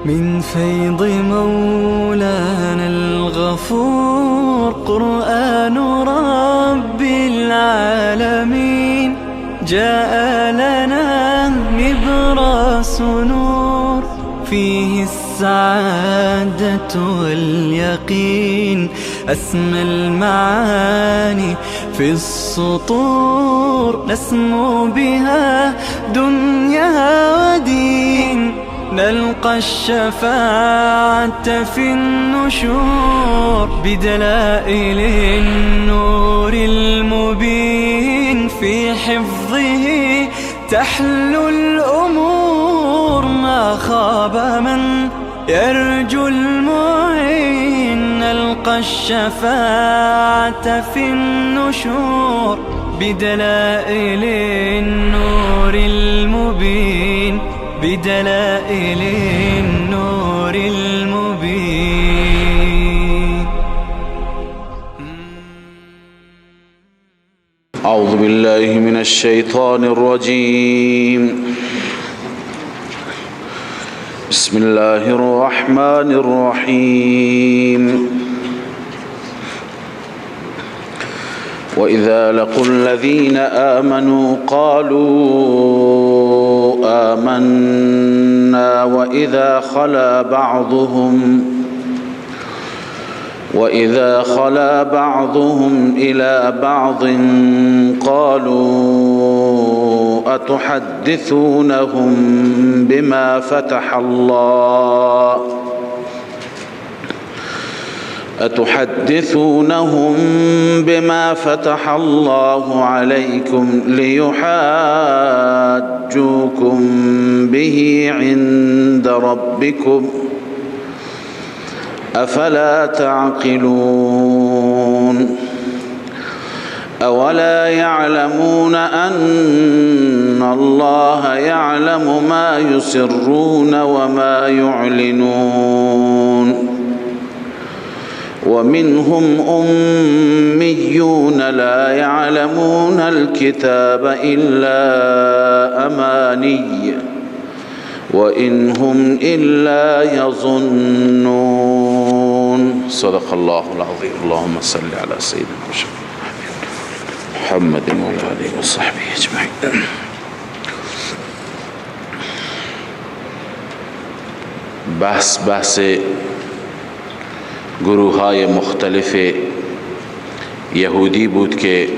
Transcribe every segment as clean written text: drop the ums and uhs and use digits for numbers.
من فيض مولانا الغفور. قرآن رب العالمين جاء لنا نبراس نور، فيه السعادة واليقين، أسمى المعاني في السطور، نسمو بها دنيا ودين، نلقى الشفاعة في النشور، بدلائل النور المبين، في حفظه تحلو الأمور، ما خاب من يرجو المعين، نلقى الشفاعة في النشور، بدلائل النور المبين، بدلائل النور المبين. أعوذ بالله من الشيطان الرجيم. بسم الله الرحمن الرحيم. وإذا لقوا الذين آمنوا قالوا آمنا وإذا خلا بعضهم إلى بعض قالوا أتحدثونهم بما فتح الله أتحدثونهم بما فتح الله عليكم ليحاجوكم به عند ربكم أفلا تعقلون. أولا يعلمون أن الله يعلم ما يسرون وما يعلنون. ومنهم أميون لا يعلمون الكتاب إلا أماني وإن هم إلا يظنون. صدق الله العظيم. اللهم صل على سيدنا محمد وعلى آله وصحبه أجمعين. بحث گروه های مختلف یهودی بود که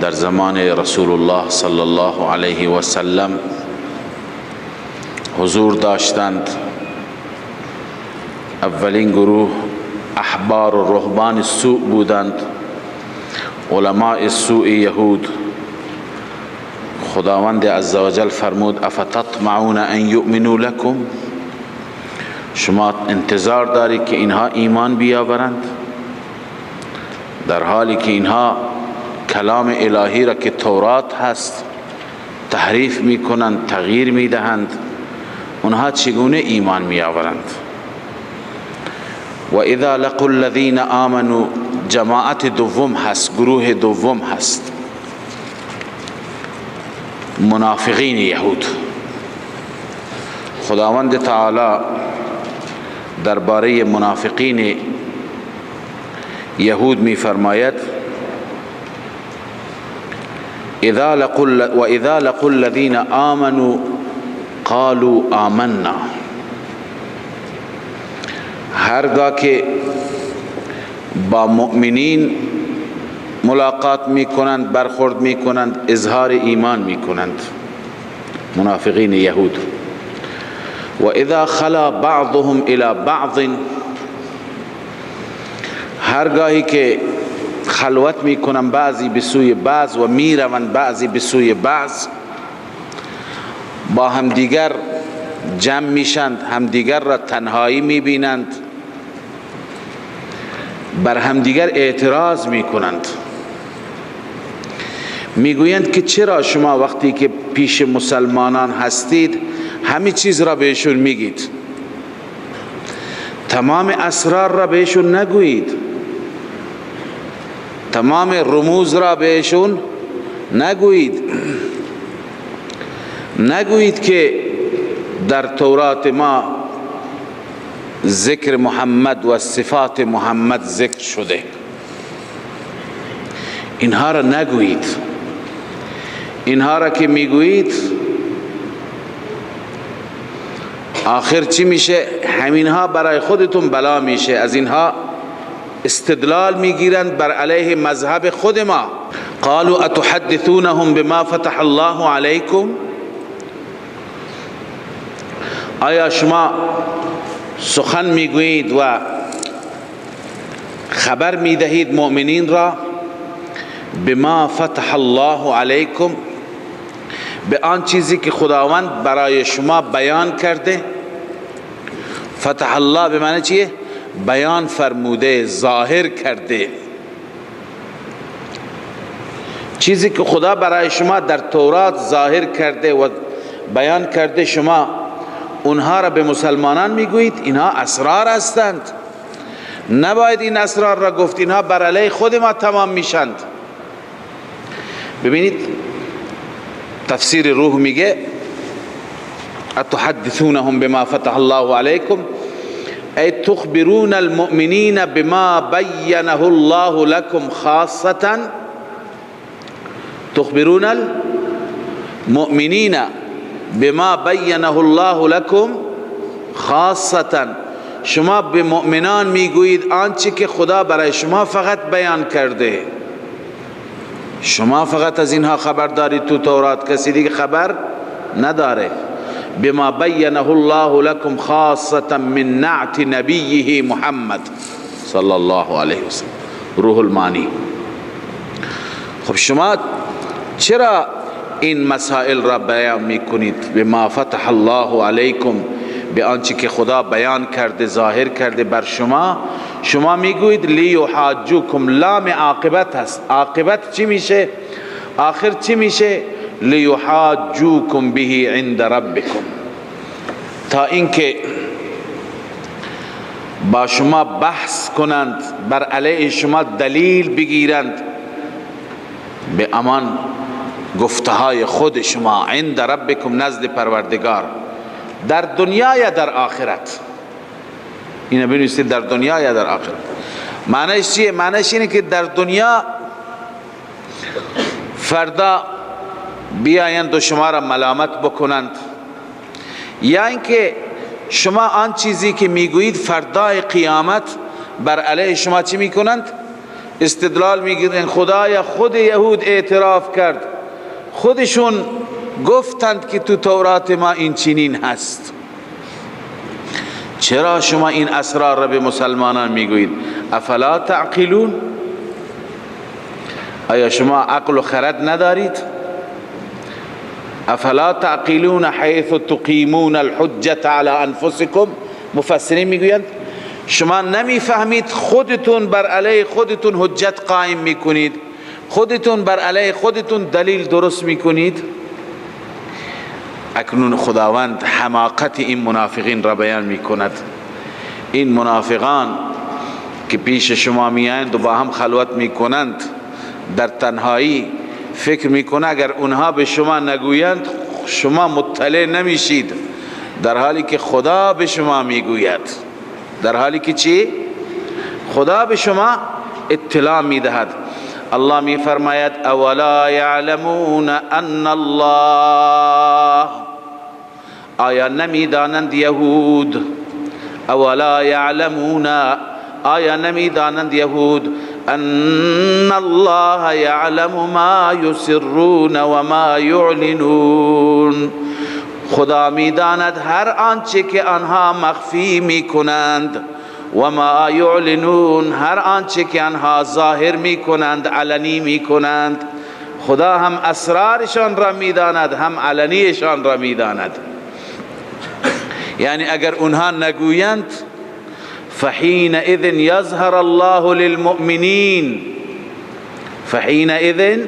در زمان رسول الله صلی الله علیه و سلم حضور داشتند. اولین گروه احبار و رهبان سوء بودند، علماء سوء یهود. خداوند عزوجل فرمود افتطمعون ان یؤمنوا لکم، شما انتظار دارید که اینها ایمان بیاورند، در حالی که اینها کلام الهی را که تورات هست تحریف میکنند، تغییر میدهند، اونها چگونه ایمان میآورند؟ و اذا لقوا الذین آمنوا، جماعت دوم هست، گروه دوم هست، منافقین یهود. خداوند تعالی درباره منافقین یهود میفرماید اذا لقوا و اذا لقوا الذین آمنوا قالوا آمنا. هرگاه که با مؤمنین ملاقات میکنند، برخورد میکنند، اظهار ایمان میکنند، منافقین یهود. و اذا خلا بعضهم الى بعض، هرگاهی که خلوت میکنن بعضی به سوی بعض و میروند بعضی به سوی بعض، با همدیگر جمع میشند، همدیگر را تنهایی میبینند، بر همدیگر اعتراض میکنند، میگویند که چرا شما وقتی که پیش مسلمانان هستید همه چیز را بهشون میگید، تمام اسرار را بهشون نگویید، تمام رموز را بهشون نگویید، نگویید که در تورات ما ذکر محمد و صفات محمد ذکر شده، اینها را نگویید. اینها را که میگویید آخر چی میشه؟ همینها برای خودتون بلا میشه. از اینها استدلال میگیرند بر علیه مذهب خود ما. قالوا اتحدثونهم بما فتح الله علیکم، آیا شما سخن میگویید و خبر میدهید مؤمنین را بما فتح الله علیکم، به آن چیزی که خداوند برای شما بیان کرده؟ فتح الله به معنی چیه؟ بیان فرموده، ظاهر کرده. چیزی که خدا برای شما در تورات ظاهر کرده و بیان کرده، شما اونها را به مسلمانان میگویید. اینها اسرار هستند، نباید این اسرار را گفت، اینها بر علیه خود ما تمام میشند. ببینید تفسیر روح میگه اتحدثونهم بما فتح الله علیکم ای تخبرون المؤمنین بما بینه الله لكم خاصة، تخبرون المؤمنین بما بینه الله لكم خاصة، شما به مؤمنان میگویید آنچه که خدا برای شما فقط بیان کرده، شما فقط از اینها خبر دارید، تو تورات کسی دیگه خبر نداره. بما بینه الله لكم خاصة من نعت نبیه محمد صلی الله علیه وسلم، روح المانی. خب شما چرا این مسائل را بیان میکنید؟ بما فتح الله علیکم، به آنچه که خدا بیان کرده، ظاهر کرده بر شما، شما میگویید لیحاجوکم، لام عاقبت هست. عاقبت چی میشه؟ آخر چی میشه؟ لیحاجوکم به عند ربکم، تا اینکه با شما بحث کنند، بر علیه شما دلیل بگیرند به امان گفتهای خود شما، عند ربکم، نزد پروردگار، در دنیا یا در آخرت. اینو بنویسید، در دنیا یا در آخرت. معنیش چیه؟ معنیش اینه که در دنیا فردا بیایند و شما را ملامت بکنند، یا اینکه شما آن چیزی که میگویید فردای قیامت بر علیه شما چی میکنند؟ استدلال میگیرند. خدایا خود یهود اعتراف کرد، خودشون گفتند که تو تورات ما این چنین هست، چرا شما این اسرار را به مسلمانان میگویید؟ افلا تعقلون، آیا شما عقل و خرد ندارید؟ افلا تعقلون حیث تقیمون الحجة على انفسکم. مفسرین میگویند شما نمیفهمید خودتون بر علیه خودتون حجت قائم میکنید، خودتون بر علیه خودتون دلیل درست میکنید. اکنون خداوند حماقت این منافقین را بیان میکند. این منافقان که پیش شما میایند و با هم خلوت میکنند در تنهایی، فکر میکنه اگر اونها به شما نگویند شما مطلع نمیشید، در حالی که خدا به شما میگوید، در حالی که چی؟ خدا به شما اطلاع میدهد. الله میفرماید اولا یعلمون ان الله، آیا نمیدانند یهود؟ اولا یعلمون، آیا نمیدانند یهود ان الله یعلم ما یسرون و ما یعلنون، خدا میداند هر آنچه که آنها مخفی میکنند، و ما یعلنون، هر آنچه که آنها ظاهر میکنند، علنی میکنند. خدا هم اسرارشان را میداند، هم علنیشان را میداند. یعنی اگر اونها نگویند فحینئذ یظهر الله للمؤمنین، فحینئذ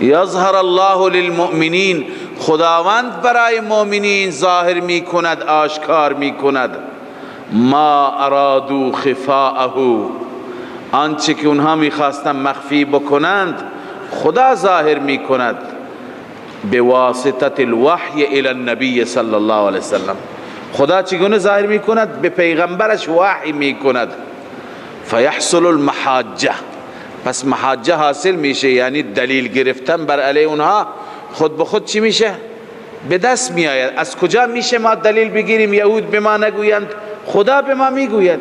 یظهر الله للمؤمنین، خداوند برای مؤمنین ظاهر میکند، آشکار میکند. ما ارادو خفاءه، آنچه که اونها میخواستن مخفی بکنند خدا ظاهر میکند، بواسطة الوحی الى النبی صلی الله علیه وسلم. خدا چگونه ظاهر میکند؟ به پیغمبرش وحی میکند. فیحصل المحاجه، پس محاجه حاصل میشه، یعنی دلیل گرفتن بر علیه اونها خود به خود چی میشه؟ به دست میآید. از کجا میشه ما دلیل بگیریم؟ یهود به ما نگویند، خدا به ما میگوید.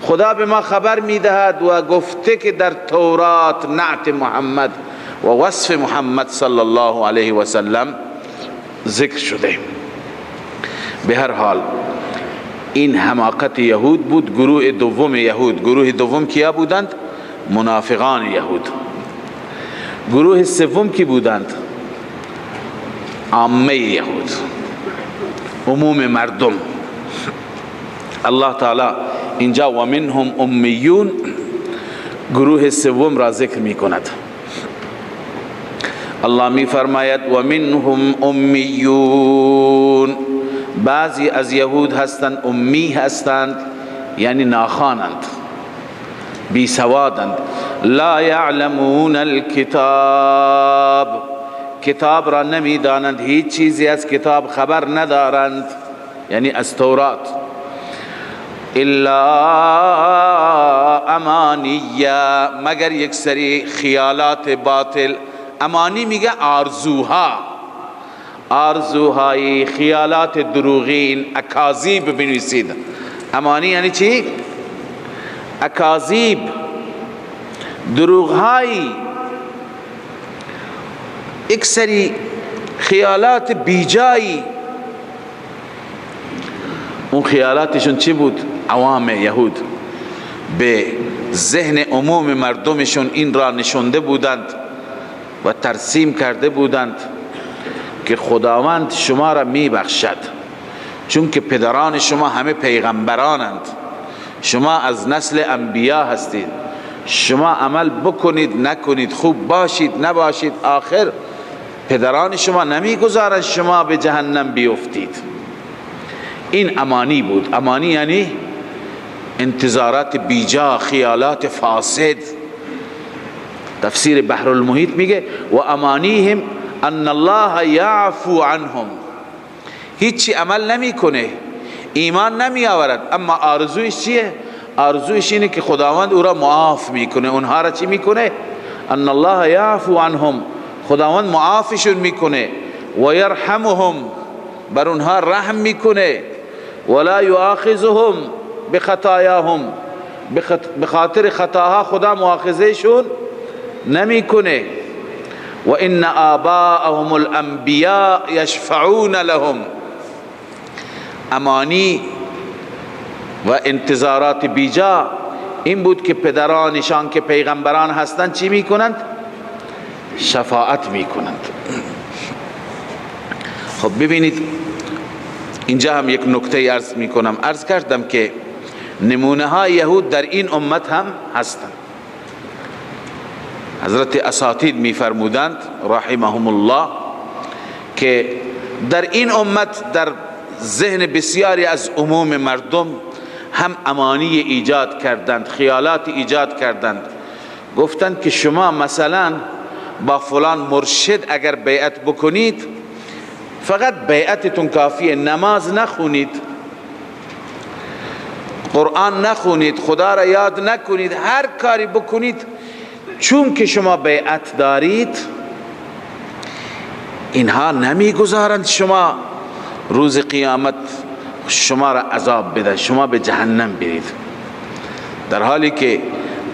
خدا به ما خبر میدهد و گفته که در تورات نعت محمد و وصف محمد صلی الله علیه و سلم ذکر شده. به هر حال این حماقت یهود بود. گروه دوم یهود، گروه دوم کیا بودند؟ منافقان یهود. گروه سوم کی بودند؟ عامه یهود، عموم مردم. الله تعالی اینجا و منهم امیون گروه سوم را ذکر می کند. الله می فرماید و منهم امیون، بعضی از یهود هستند امی هستند، یعنی ناخوانند، بی سوادند. لا یعلمون الکتاب، کتاب را نمی دانند، هیچ چیزی از کتاب خبر ندارند، یعنی از تورات. الا امانیه، مگر یک سری خیالات باطل. امانی میگه آرزوها، آرزوهای خیالات دروغین، اکاذیب بنویسید. امانی یعنی چی؟ اکاذیب، دروغهایی، یک سری خیالات بیجایی. اون خیالاتشون چی بود؟ عوام یهود به ذهن عموم مردمشون این را نشونده بودند و ترسیم کرده بودند که خداوند شما را میبخشد، چون که پدران شما همه پیغمبرانند، شما از نسل انبیا هستید، شما عمل بکنید نکنید، خوب باشید نباشید، آخر پدران شما نمیگذارند شما به جهنم بیفتید. این امانی بود. امانی یعنی انتظارات بیجا، خیالات فاسد. تفسیر بحر المحیط میگه و امانیهم ان الله یعفو عنهم، هیچی عمل نمیکنه، ایمان نمی آورد، اما آرزویش چیه؟ آرزویش اینه که خداوند او را معاف میکنه. اونها را چی میکنه؟ ان الله یعفو عنهم، خداوند معافشون میکنه، و یرحمهم، بر اونها رحم میکنه، ولا یؤاخذهم بخطایاهم، بخاطر خطاها خدا مؤاخذهشون نمیکنه. و ان آباءهم الانبیاء یشفعون لهم. امانی و انتظارات بیجا این بود که پدرانشان که پیغمبران هستند چی میکنند؟ شفاعت میکنند. خب ببینید اینجا هم یک نکته عرض میکنم. عرض کردم که نمونه های یهود در این امت هم هستند. حضرت اساتید میفرمودند رحمهم الله که در این امت در ذهن بسیاری از عموم مردم هم امانی ایجاد کردند، خیالات ایجاد کردند. گفتند که شما مثلا با فلان مرشد اگر بیعت بکنید فقط بیعتتون کافیه، نماز نخونید، قرآن نخونید، خدا را یاد نکنید، هر کاری بکنید، چون که شما بیعت دارید اینها نمیگذارند شما روز قیامت شما را عذاب بدن، شما به جهنم برید. در حالی که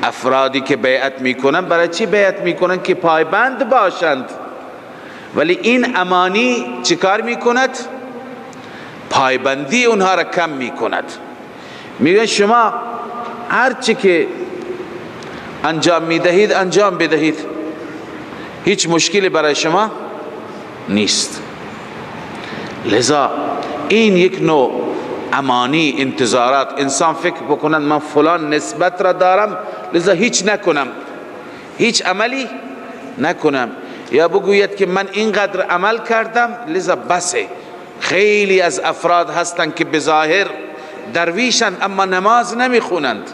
افرادی که بیعت میکنن برای چی بیعت میکنن؟ که پایبند باشند. ولی این امانی چیکار میکند؟ پایبندی اونها را کم میکند. میگن شما هر چی که انجام میدهید انجام بدهید، هیچ مشکلی برای شما نیست. لذا این یک نوع امانی، انتظارات. انسان فکر بکنند من فلان نسبت را دارم لذا هیچ نکنم، هیچ عملی نکنم، یا بگوید که من اینقدر عمل کردم لذا بسه. خیلی از افراد هستند که بظاهر درویشند اما نماز نمیخونند،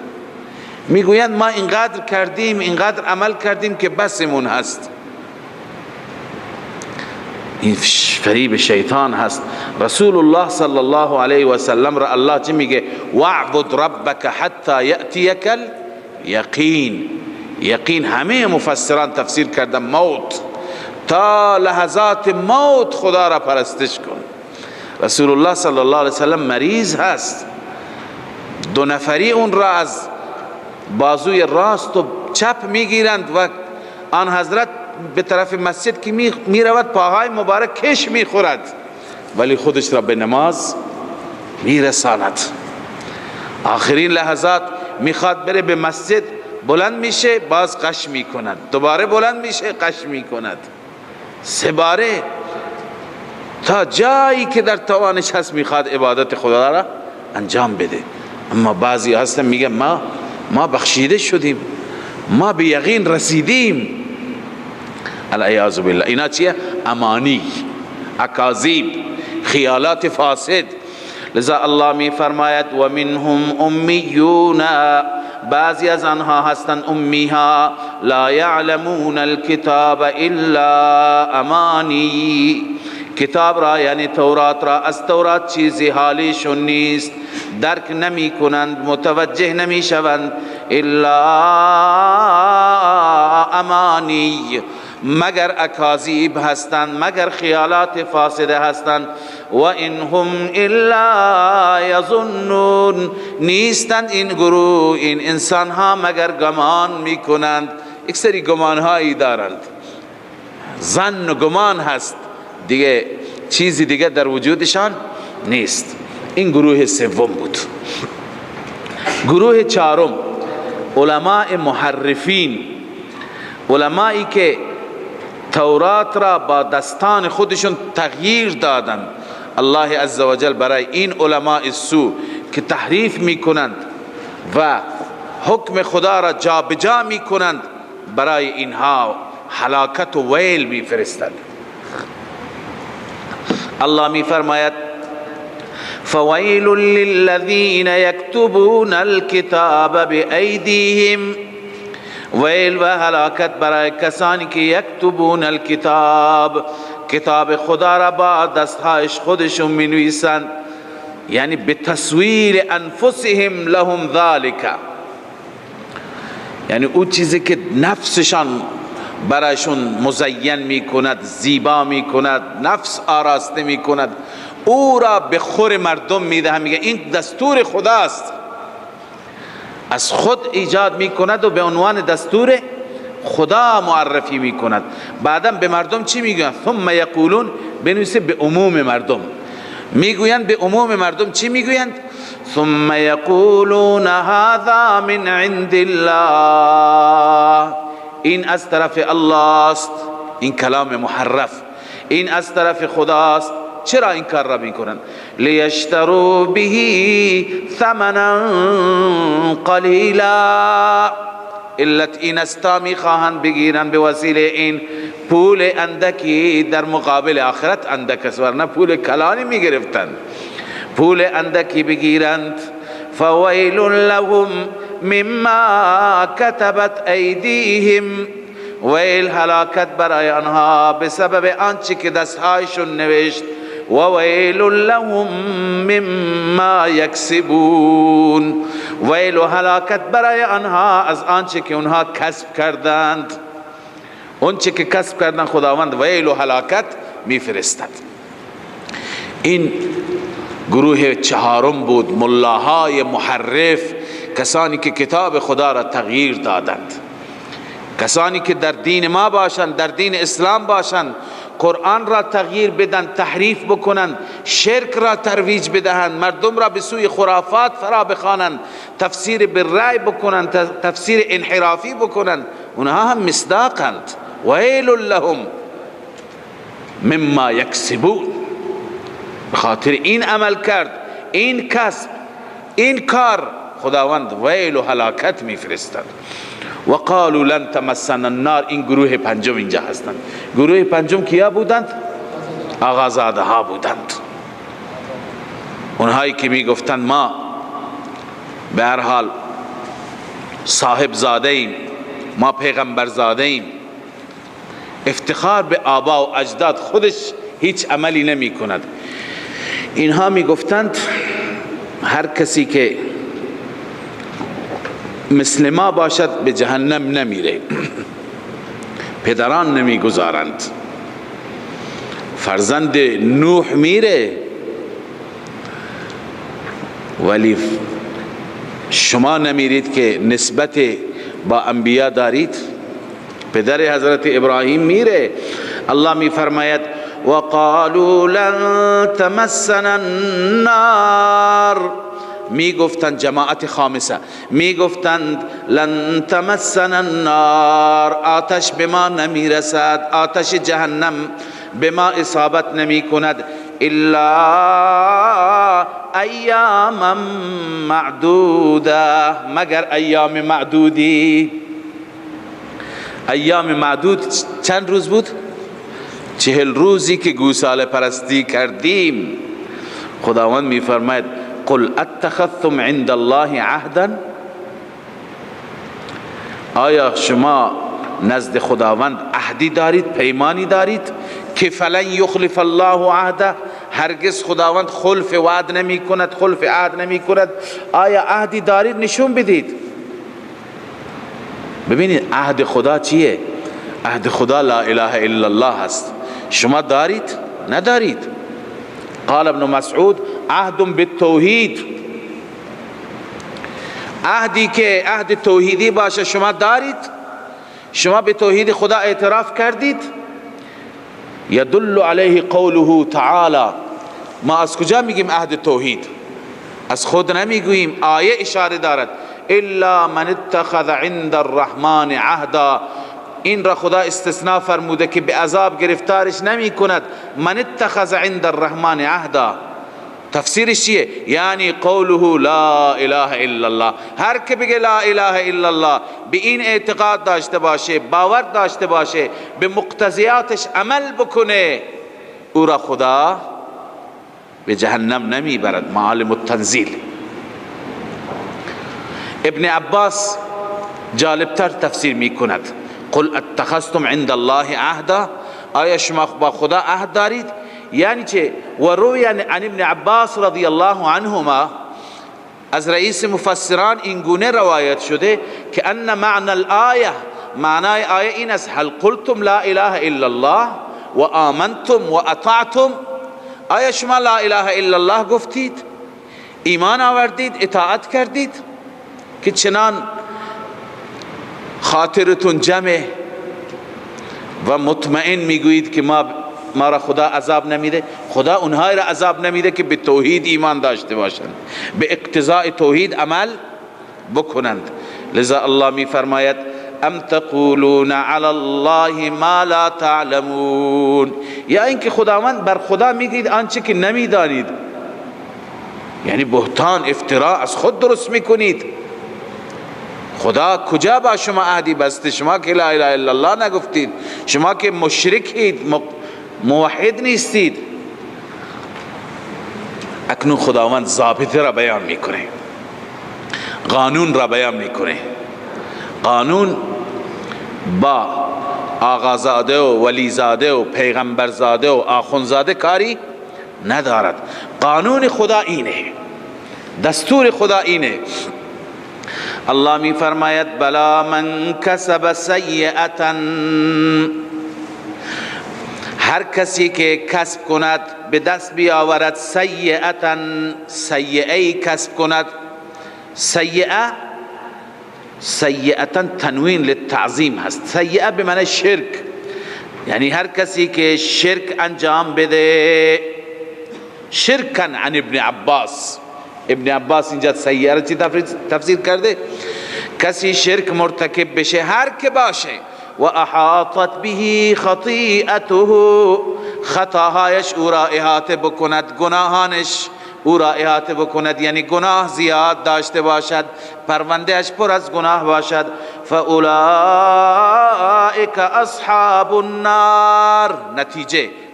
میگویند ما اینقدر کردیم، اینقدر عمل کردیم که بسمون هست. این فریب شیطان هست. رسول الله صلی الله علیه و سلم را الله چی میگه؟ واعبد ربک حتی یأتیک الیقین. یقین همه مفسران تفسیر کردن موت، تا لحظات موت خدا را پرستش کن. رسول الله صلی الله علیه و سلم مریض هست، دو نفری اون را از بازوی راست و چپ میگیرند و آن حضرت به طرف مسجد که می رود پاهای مبارک کش می خورد، ولی خودش را به نماز می رساند. آخرین لحظات میخواد بره به مسجد، بلند میشه باز قش میکند، دوباره بلند میشه قش میکند، سه باره تا جایی که در توانش هست میخواد عبادت خدا را انجام بده. اما بعضی هستن میگن ما بخشیده شدیم، ما به یقین رسیدیم، العیاذ بالله. اینا چیه؟ امانی، اکاذیب، خیالات فاسد. لذا الله می فرماید و منهم امیون، بعضی از آنها هستند امیها، لا یعلمون الکتاب الا امانی، کتاب را یعنی تورات را، از تورات چیزی حالیشون نیست، درک نمی کنند، متوجه نمی شوند، الا امانی، مگر اکاذیب هستند، مگر خیالات فاسده هستند. و این هم الا یظنون، نیستند این گروه، این انسان ها مگر گمان میکنند. یک سری گمان هایی دارند، ظن و گمان هست دیگه، چیزی دیگه در وجودشان نیست. این گروه سوم بود. گروه چهارم علماء محرفین، علمایی که تورات را با دستان خودشون تغییر دادند. الله عزوجل برای این علماء سو که تحریف میکنند و حکم خدا را جابجا میکنند، برای اینها هلاکت و ویل میفرستند. الله میفرماید فویل للذین یکتبون الکتاب بأیدیهم، ویل و هلاکت برای کسانی که یکتبون الکتاب، کتاب خدا را با دستهایش خودشون می نویسند، یعنی به تصویر انفسهم لهم ذالک، یعنی او چیزی که نفسشان برایشون مزین می کند، زیبا می کند، نفس آراسته می کند، او را به خور مردم می دهند، میگه این دستور خداست، از خود ایجاد می کند و به عنوان دستور خدا معرفی می کند. بعدا به مردم چی میگویند؟ ثم یقولون، بنویسه به عموم مردم میگویند. به عموم مردم چی میگویند؟ ثم یقولون هذا من عند الله، این از طرف الله است، این کلام محرف، این از طرف خداست. چرا این کار را میکنند؟ لیشتروا به ثمنا قلیلا، علت این است تا میخواهند بگیرند به وسیله این پول اندکی، در مقابل آخرت اندک است، ورنه پول کلانی میگرفتند، پول اندکی بگیرند. فویل لهم مما کتبت ایدیهم، ویل هلاکت برای آنها به سبب آنچه که دستهایشون نوشت. و ویل لهم مما یکسبون، ویل و هلاکت برای آنها از آنچه که آنها کسب کردند، آنچه که کسب کردند خداوند ویل و هلاکت میفرستد. این گروه چهارم بود، ملاهای محرف، کسانی که کتاب خدا را تغییر دادند، کسانی که در دین ما باشند، در دین اسلام باشند، قرآن را تغییر بدن، تحریف بکنند، شرک را ترویج بدهند، مردم را به سوی خرافات فرا بخوانند، تفسیر بالرأی بکنند، تفسیر انحرافی بکنند، اونها هم مصداقند. ویل لهم مما یکسبون، بخاطر این عمل کرد، این کسب، این کار، خداوند ویل و هلاکت میفرستد. و قالوا لن تمسنا النار، این گروه پنجم اینجا هستند. گروه پنجم کیا بودند؟ آقازاده ها بودند، اونهایی که میگفتند ما به هر حال صاحب زاده ایم، ما پیغمبر زاده ایم. افتخار به آبا و اجداد خودش هیچ عملی نمی کند. اینها می گفتند هر کسی که مثل ما باشد به جهنم نمیره، پدران نمیگذارند، فرزند نوح میره ولی شما نمیرید که نسبت با انبیا دارید. پدر حضرت ابراهیم میره. الله میفرماید وقالوا لن تمسنا النار، میگفتند جماعت خامسه، میگفتند لن تمسنا النار، آتش به ما نمیرسد، آتش جهنم به ما اصابت نمی کند، الا ایاما معدوده، مگر ایام معدودی. ایام معدود چند روز بود؟ 40 روزی که گوساله پرستی کردیم. خداوند میفرماید قل اتخذتم عند الله عهدا، آیا شما نزد خداوند عهدی دارید، پیمانی دارید که فلن یخلف الله عهده، هرگز خداوند خلف وعد نمی کند، خلف عهد نمی کند. آیا عهدی دارید؟ نشون بدید. ببینید عهد خدا چیه؟ عهد خدا لا اله الا الله هست. شما دارید؟ ندارید. قال ابن مسعود عهد بالتوحید، عهدی که عهد توحیدی باشه شما دارید؟ شما به توحید خدا اعتراف کردید؟ یدل علیه قوله تعالی. ما از کجا میگیم عهد توحید؟ از خود نمیگوییم، آیه اشاره دارد. الا من اتخذ عند الرحمن عهدا، این را خدا استثناء فرموده که به عذاب گرفتارش نمی کند. من اتخذ عند الرحمن عهدا تفسیرش چیه؟ یعنی قوله لا اله الا الله. هر که بگه لا اله الا الله، به این اعتقاد داشته باشه، باور داشته باشه، به مقتضیاتش عمل بکنه، او را خدا به جهنم نمیبرد. معالم التنزیل. ابن عباس جالبتر تفسیر میکند. قل اتخذتم عند الله عهدا، آیا شما با خدا عهد دارید؟ یعنی چه؟ و روی عن ابن عباس رضی الله عنهما، از رئیس مفسران این گونه روایت شده که ان معنی الآیه، معنای آیه این است، هل قلتم لا اله الا الله و آمنتم و اطعتم، آیا شما لا اله الا الله گفتید، ایمان آوردید، اطاعت کردید که چنان خاطرتون جمع و مطمئن میگویید که ما را خدا عذاب نمیده؟ خدا اونهای را عذاب نمیده که به توحید ایمان داشته باشند، به اقتضاء توحید عمل بکنند. لذا الله میفرماید ام تقولون علی الله ما لا تعلمون، یا اینکه خداوند بر خدا میگید آنچه که نمیدانید، یعنی بهتان، افتراء از خود درست میکنید. خدا کجا با شما عهدی بسته؟ شما که لا اله الا الله نگفتید، شما که مشرکید، موحد نیستید. اکنون خداوند ضابطه را بیان میکنه، قانون را بیان میکنه. قانون با آقازاده و ولیزاده و پیغمبرزاده و آخونزاده کاری ندارد. قانون خدا اینه، دستور خدا اینه. الله می فرماید بلا من کسب سیئة، هر کسی که کسب کند، به دست بیاورد، سیئة، سیئه کسب کند. سیئه، سیئة تنوین للتعظیم هست. سیئه به معنی شرک، یعنی هر کسی که شرک انجام بده. شرکن عن ابن عباس، ابن عباس اینجا سیئه را چی تفسیر کرده؟ کسی شرک مرتکب بشه، هر که باشه، و احاطت به خطیئته، خطاهایش او را احاطه بکند، گناهانش او را احاطه بکند، یعنی گناه زیاد داشته باشد، پروندهش پر از گناه باشد، فاولئک اصحاب النار.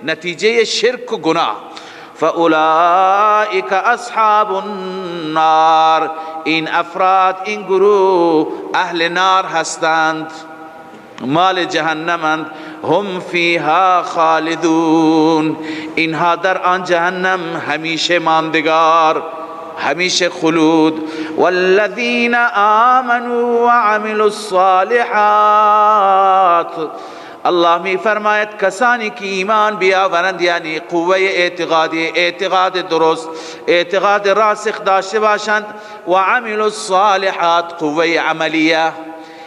نتیجه شرک و گناه، فاولئک اصحاب النار، این افراد، این گروه اهل نار هستند، مال جهنمند. هم فیها خالدون، اینها در آن جهنم همیشه ماندگار، همیشه خلود. والذین آمنوا وعملوا الصالحات، الله می فرماید کسانی که ایمان بیاورند، یعنی قوه اعتقادی، اعتقاد درست، اعتقاد راسخ داشته باشند، و عملوا الصالحات، قوه عملیه،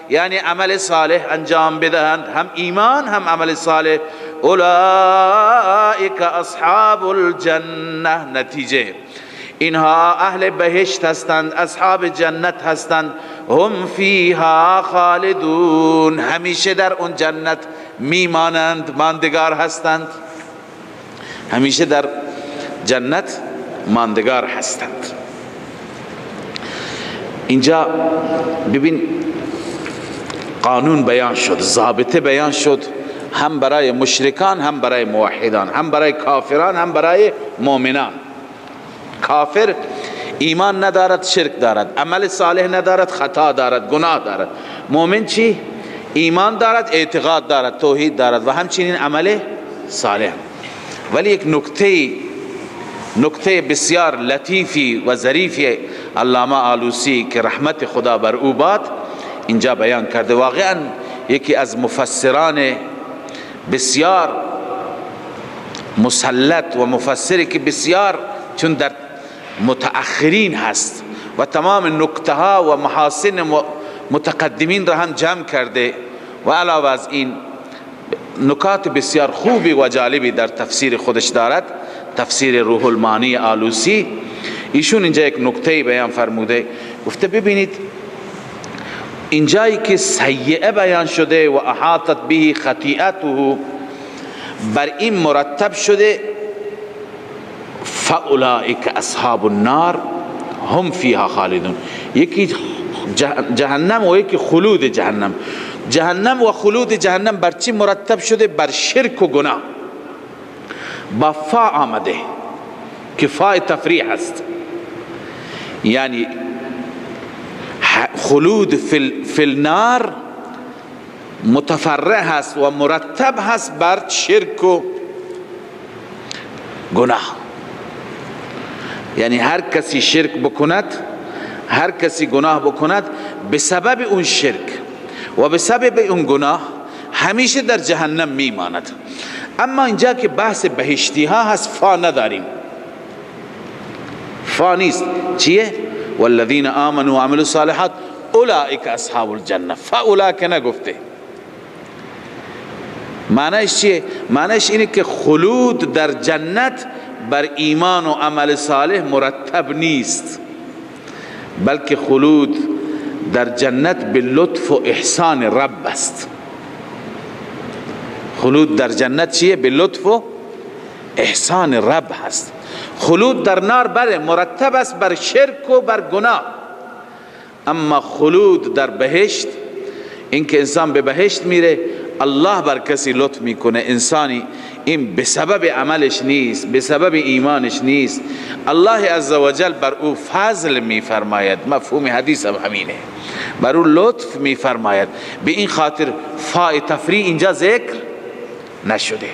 یعنی عمل صالح انجام بدهند، هم ایمان هم عمل صالح، اولئک اصحاب الجنه، نتیجه اینها اهل بهشت هستند، اصحاب جنت هستند، هم فیها خالدون، همیشه در اون جنت میمانند، ماندگار هستند، همیشه در جنت ماندگار هستند. اینجا ببین قانون بیان شد، ضابطه بیان شد، هم برای مشرکان، هم برای موحدان، هم برای کافران، هم برای مؤمنان. کافر ایمان ندارد، شرک دارد، عمل صالح ندارد، خطا دارد، گناه دارد. مؤمن چی؟ ایمان دارد، اعتقاد دارد، توحید دارد و همچنین عمل صالح. ولی یک نکته بسیار لطیفی و ظریفی علامه آلوسی که رحمت خدا بر او باد اینجا بیان کرده. واقعا یکی از مفسران بسیار مسلط و مفسری که بسیار چون در متأخرین هست و تمام نکته ها و محاسن متقدمین را هم جمع کرده و علاوه از این نکات بسیار خوبی و جالبی در تفسیر خودش دارد، تفسیر روح المعانی آلوسی. ایشون اینجا یک نکته بیان فرموده، گفته ببینید اینجایی که سیئه بیان شده و احاطت به خطیئته، بر این مرتب شده فاولئک اصحاب النار هم فیها خالدون، یکی جهنم و یکی خلود جهنم. جهنم و خلود جهنم بر چی مرتب شده؟ بر شرک و گناه. با فا آمده که فا تفریح است، یعنی خلود فی النار متفرع هست و مرتب هست بر شرک و گناه. یعنی هر کسی شرک بکند، هر کسی گناه بکند، به سبب اون شرک و به سبب اون گناه همیشه در جهنم میماند. اما اینجا که بحث بهشتی ها هست فا نداریم، فا نیست. چیه؟ والذین آمنوا وعملوا الصالحات اولئک اصحاب الجنه. فاولئک نگفته. معنیش چیه؟ معنیش اینه که خلود در جنت بر ایمان و عمل صالح مرتب نیست، بلکه خلود در جنت به لطف و احسان رب است. خلود در جنت چیه؟ به لطف و احسان رب هست. خلود در نار بله مرتب است بر شرک و بر گناه، اما خلود در بهشت، اینکه انسان به بهشت میره، الله بر کسی لطف میکنه، انسانی این به سبب عملش نیست، به سبب ایمانش نیست، الله عزوجل بر او فضل میفرماید. مفهوم حدیث هم همینه، بر او لطف میفرماید. به این خاطر فاء تفریع اینجا ذکر نشده.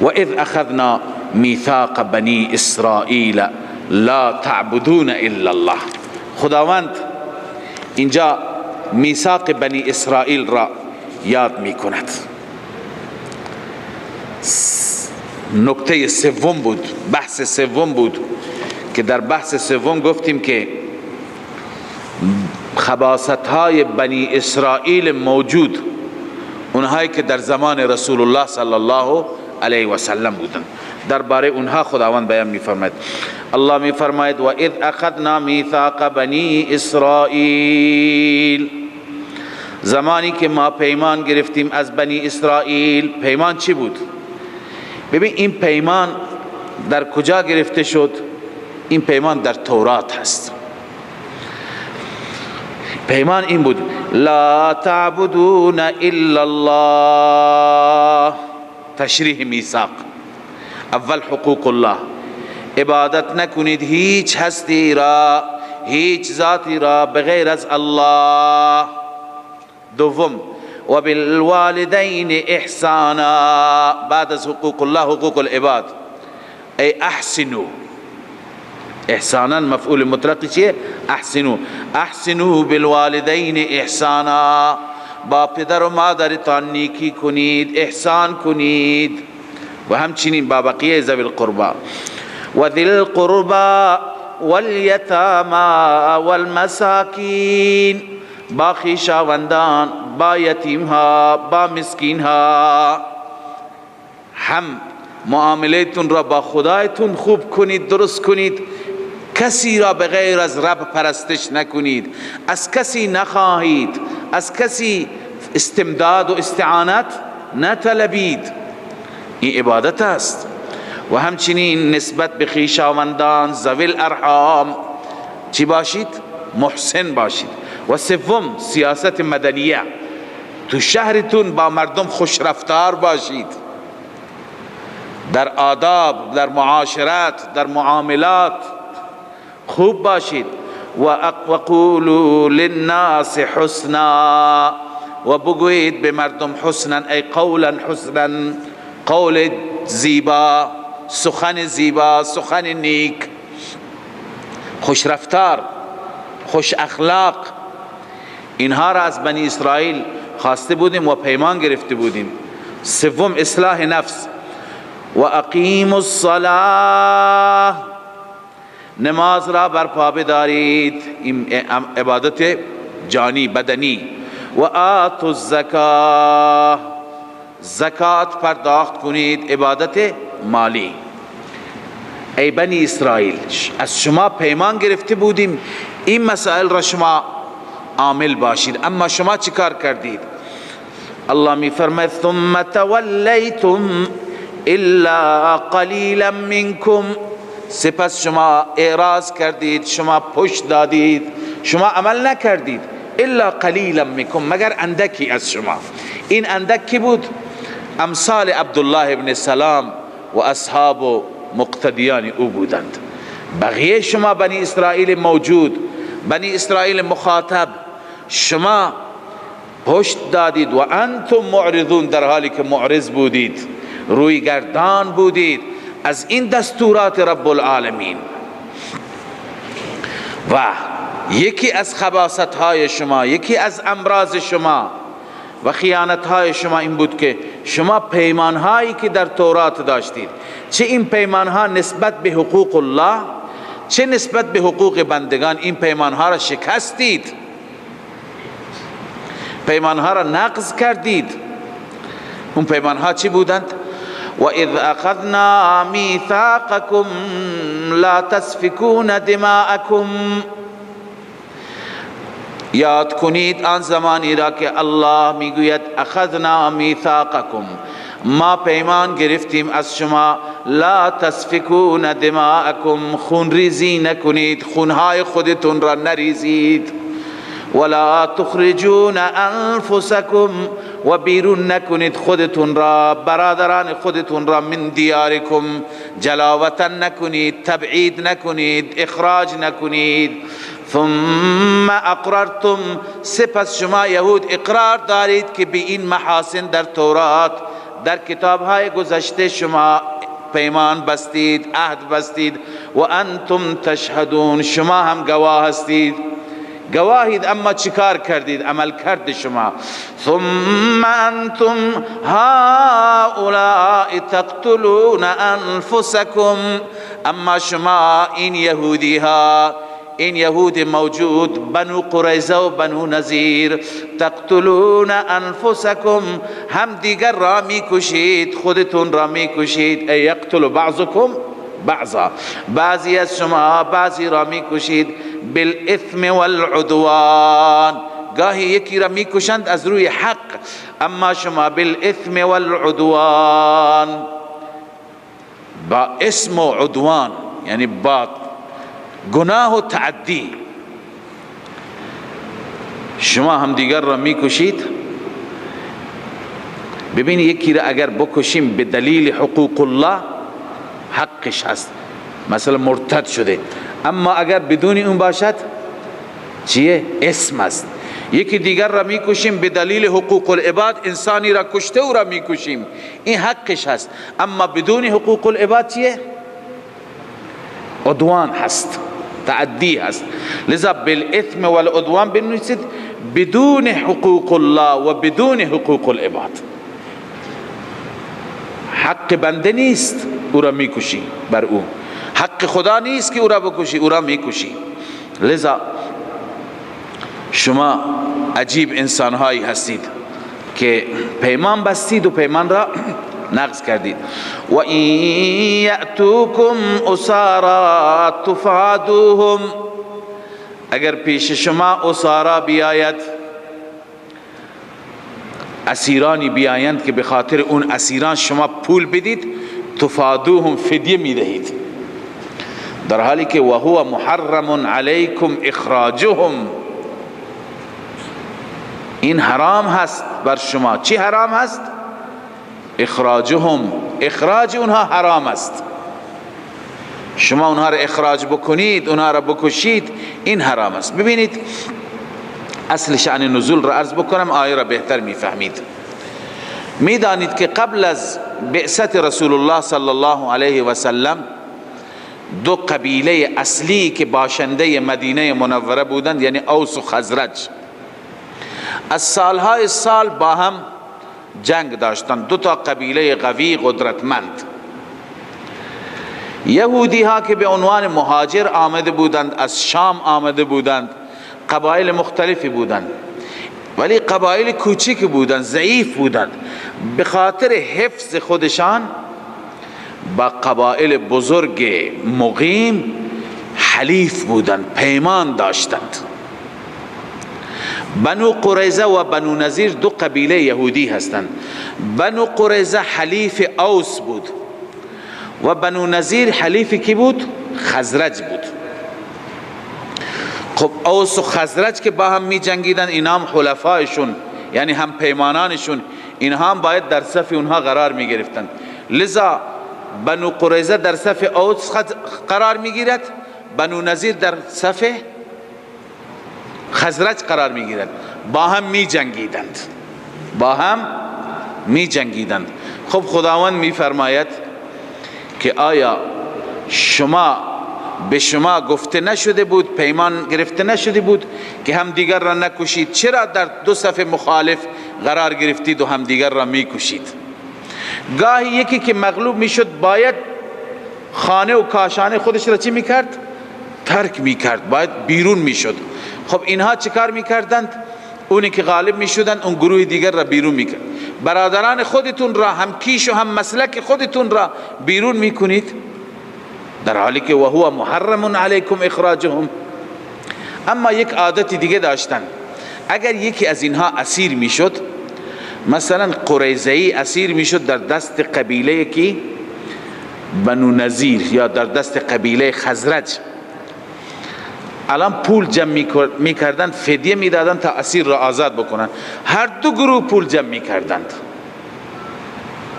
و اذ اخذنا میثاق بنی اسرائیل لا تعبدون الا الله. خداوند اینجا میثاق بنی اسرائیل را یاد می کند. نکته سوم بود، بحث سوم بود که در بحث سوم گفتیم که خباثت های بنی اسرائیل موجود، اونهایی که در زمان رسول الله صلی الله علیه و سلم بودند، درباره اونها خداوند بیان می‌فرماید. الله می‌فرماید و اذ اخذنا میثاق بنی اسرائیل، زمانی که ما پیمان گرفتیم از بنی اسرائیل. پیمان چی بود؟ ببین این پیمان در کجا گرفته شد؟ این پیمان در تورات هست. پیمان این بود: لا تعبدون الا الله. تشریح میثاق، اول حقوق الله، عبادت نکنید هیچ هستی را، هیچ ذاتی را بغیر از الله. دوم، و بالوالدین احسانا. بعد از حقوق الله حقوق العباد. ای احسنو، احسانا مفعول مطلق چیه؟ احسنو. احسنو بالوالدین احسانا، با پدر و مادرتان نیکی کنید، احسان کنید، و همچنین با بقیه ذوی القربا. و ذی القربا والیتاما والمساکین، با خویشاوندان، با یتیم ها، با مسکین ها. هم معاملهتون را با خدایتون خوب کنید، درست کنید، کسی را به غیر از رب پرستش نکنید، از کسی نخواهید، از کسی استمداد و استعانت نطلبید. این عبادت است. و همچنین نسبت به خویشاوندان، ذوی الارحام چی باشید؟ محسن باشید. و سوم سیاست مدنیه، تو شهرتون با مردم خوش رفتار باشید، در آداب، در معاشرت، در معاملات خوب باشید. و قولوا للناس حسنا، و بگویید به مردم حسنا، ای قولا حسنا، قول زیبا، سخن زیبا، سخن نیک، خوش رفتار، خوش اخلاق. اینها را از بنی اسرائیل خواسته بودیم و پیمان گرفته بودیم. سوم اصلاح نفس. و اقیموا الصلاة، نماز را برپا بدارید، این عبادت جانی بدنی. و آتوا الزکاة، زکات پرداخت کنید، عبادت مالی. ای بنی اسرائیل، از شما پیمان گرفته بودیم این مسائل را شما عامل باشید، اما شما چیکار کردید؟ الله می فرماید ثم تولیتم الا قلیلا منکم، سپس شما اعراض کردید، شما پشت دادید، شما عمل نکردید، الا قلیلا منکم، مگر اندکی از شما. این اندک کی بود؟ امثال عبدالله ابن سلام و اصحاب و مقتدیان او بودند. بقیه شما بنی اسرائیل موجود، بنی اسرائیل مخاطب، شما پشت دادید. و انتم معرضون، در حالی که معرض بودید، روی گردان بودید از این دستورات رب العالمین. و یکی از خباثت های شما، یکی از امراض شما و خیانت های شما این بود که شما پیمان هایی که در تورات داشتید، چه این پیمان ها نسبت به حقوق الله، چه نسبت به حقوق بندگان، این پیمان ها را شکستید، پیمان ها را نقض کردید. اون پیمان ها چی بودند؟ و اذ اخذنا میثاقکم لا تسفکون دماءکم، یاد کنید آن زمانی را که الله میگوید اخذنا میثاقکم، ما پیمان گرفتیم از شما، لا تسفکون دماءکم، خون ریزی نکنید، خونهای خودتون را نریزید، ولا تخرجون انفسکم، و بیرون نکنید خودتون را، برادران خودتون را، من دیارکم، جلاوطن نکنید، تبعید نکنید، اخراج نکنید. ثم اقررتم، سپس شما یهود اقرار دارید که به این محاسن در تورات، در کتابهای گذشته شما پیمان بستید، عهد بستید، و انتم تشهدون، شما هم گواه هستید، گواهید، اما چیکار کردید؟ عمل کرد شما. ثم انتم هؤلاء تقتلون انفسکم، اما شما این یهودی ها، این یهود موجود، بنو قریظه و بنو نظیر، تقتلون انفسکم، هم دیگر را میکشید، خودتون را میکشید. ای یقتل بعضکم بعضا، بعضی از شما بعضی را میکشید، بالاثم والعدوان، گاهی یکی را میکشند از روی حق، اما شما بالاثم والعدوان، با اسم و عدوان، یعنی با گناه و تعدی، شما هم دیگر را میکشید. ببین یکی را اگر بکشیم به دلیل حقوق الله حقش هست، مثلا مرتد شده، اما اگر بدون اون باشد چیه؟ اسم است. یکی دیگر را میکشیم به دلیل حقوق العباد، انسانی را کشته او را میکشیم، این حقش هست. اما بدون حقوق العباد چیه؟ عدوان هست، تعدی هست. لذا بالاثم والعدوان بنویسید بدون حقوق الله و بدون حقوق العباد. حق بنده نیست او را میکشی بر او، حق خدا نیست که او را بکشی، او را میکشی. لذا شما عجیب انسانهایی هستید که پیمان بستید و پیمان را نقض کردید. و این یأتوکم اسارا تفادوهم، اگر پیش شما اسارا بیاید، اسیرانی بیایند که به خاطر اون اسیران شما پول بدید، تفادوهم، فدیه میدهید، در حالی که وهو محرم علیکم اخراجهم، این حرام هست بر شما. چی حرام هست؟ اخراجهم، اخراج اونها حرام است. شما اونها را اخراج بکنید، اونها را بکشید، این حرام است. ببینید اصل شأن نزول را عرض بکنم، آیه را بهتر میفهمید. میدانید که قبل از بعثت رسول الله صلی الله علیه و سلم دو قبیله اصلی که باشنده مدینه منوره بودند، یعنی اوس و خزرج، از سالهای سال با هم جنگ داشتند. دو تا قبیله قوی قدرتمند. یهودی ها که به عنوان مهاجر آمده بودند، از شام آمده بودند، قبایل مختلفی بودند، ولی قبایل کوچک بودند، ضعیف بودند. به خاطر حفظ خودشان با قبایل بزرگ مقیم حلیف بودند، پیمان داشتند. بنو قریظه و بنو نضیر دو قبیله یهودی هستند. بنو قریظه حلیف اوس بود و بنو نضیر حلیف کی بود؟ خزرج بود. خب اوس و خزرج که با هم می جنگیدن، اینا هم حلفایشون، یعنی هم پیمانانشون، اینها هم باید در صف اونها قرار می گرفتند. لذا بنو قریظه در صف اوس قرار می گیرد، بنو نضیر در صف خزرج قرار می گیرد. با هم می جنگیدند، با هم می جنگیدند. خب خداوند می فرماید که آیا شما به شما گفته نشده بود، پیمان گرفته نشده بود که هم دیگر را نکشید؟ چرا در دو صف مخالف قرار گرفتید و هم دیگر را می کشید؟ گاهی یکی که مغلوب می شد باید خانه و کاشانه خودش را چی می کرد؟ ترک می کرد، باید بیرون می شد. خب اینها چیکار می کردند؟ اونی که غالب می شدند اون گروه دیگر را بیرون می کرد. برادران خودتون را، هم کیش و هم مسلک خودتون را بیرون می کنید، در حالی که وهو محرم علیکم اخراجهم. اما یک عادت دیگه داشتن، اگر یکی از اینها اسیر می شد، مثلا قریظه‌ای اسیر می شد در دست قبیله کی؟ بنو نضیر یا در دست قبیله خزرج، الان پول جمع میکردند، فدیه میدادند تا اسیر را آزاد بکنند. هر دو گروه پول جمع میکردند.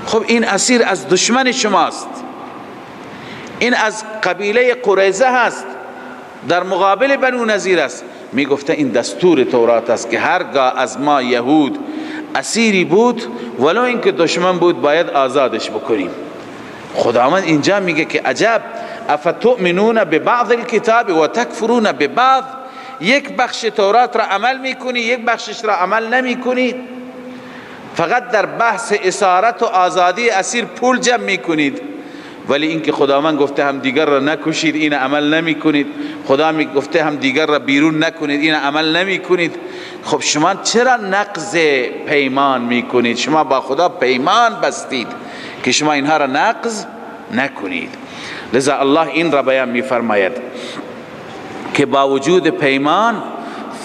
خب این اسیر از دشمن شماست، این از قبیله قریظه هست، در مقابل بنو نضیر است. میگفته این دستور تورات است که هرگاه از ما یهود اسیری بود، ولو اینکه دشمن بود، باید آزادش بکنیم. خداوند اینجا میگه که عجب، افتؤمنون ببعض الكتاب و تکفرون ببعض. یک بخش تورات را عمل میکنی، یک بخشش را عمل نمیکنی. فقط در بحث اسارت و آزادی اسیر پول جمع میکنید، ولی اینکه خداوند گفته هم دیگر را نکشید، این عمل نمیکنید. خدا می گفته هم دیگر را بیرون نکنید، این عمل نمیکنید. خب شما چرا نقض پیمان میکنید؟ شما با خدا پیمان بستید که شما اینها را نقض نکنید. لذا الله این را بیان میفرماید که با وجود پیمان،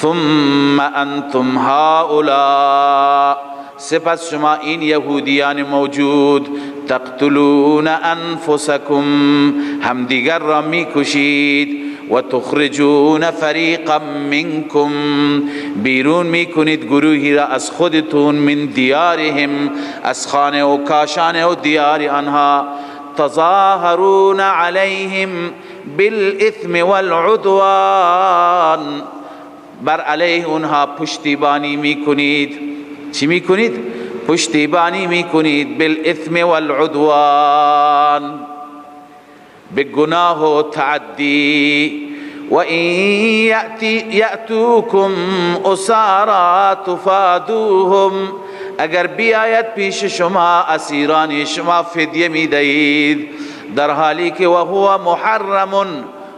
ثم انتم هؤلاء، سپس شما این یهودیان موجود، تقتلون انفسکم، همدیگر را میکشید، و تخرجون فریقا منکم، بیرون میکنید گروهی را از خودتون، من دیارهم، از خانه و کاشانه و دیار آنها، تظاهرون علیهم بالإثم والعدوان، بر علیه اونها پشتیبانی میکنید. چی میکنید؟ پشتیبانی میکنید بالاثم والعدوان، به گناه و تعدی. و این یأتوکم اسارا تفادوهم، اگر بیاید پیش شما اسیران شما فدیه میدهید، در حالی که و هو محرم،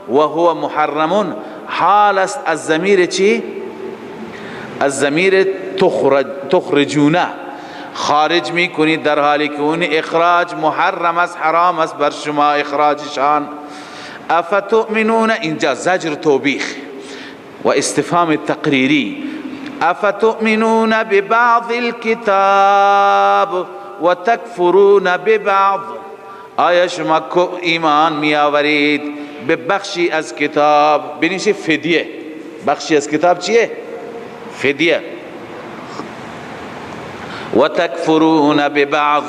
و هو محرم حال است از ضمیر چی؟ از ضمیر تخرجونه، خارج میکنید در حالی که اون اخراج محرم است، حرام است بر شما اخراجشان. افتؤمنون، اینجا زجر توبیخ و استفهام تقریری. افتؤمنون ببعض الكتاب و تکفرون ببعض، آیا شما ایمان می آورید به بخشی از کتاب؟ بنیشه فدیه، بخشی از کتاب چیه؟ فدیه. و تکفرون ببعض،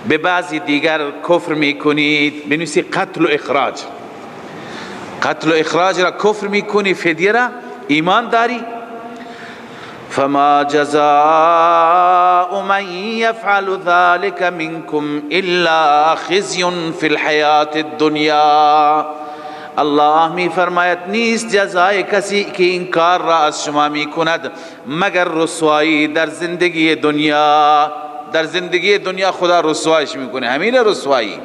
به بعضی دیگر کفر میکنید. بنویسی قتل و اخراج، قتل و اخراج را کفر میکنی، فدیه را ایمان داری. فما جزاء من يفعل ذلك منكم الا خزي في الحیات الدنیا، الله می فرماید نیست جزای کسی که این کار را از شما می کند مگر رسوایی در زندگی دنیا. در زندگی دنیا خدا رسوایش میکنه، همین رسوایی،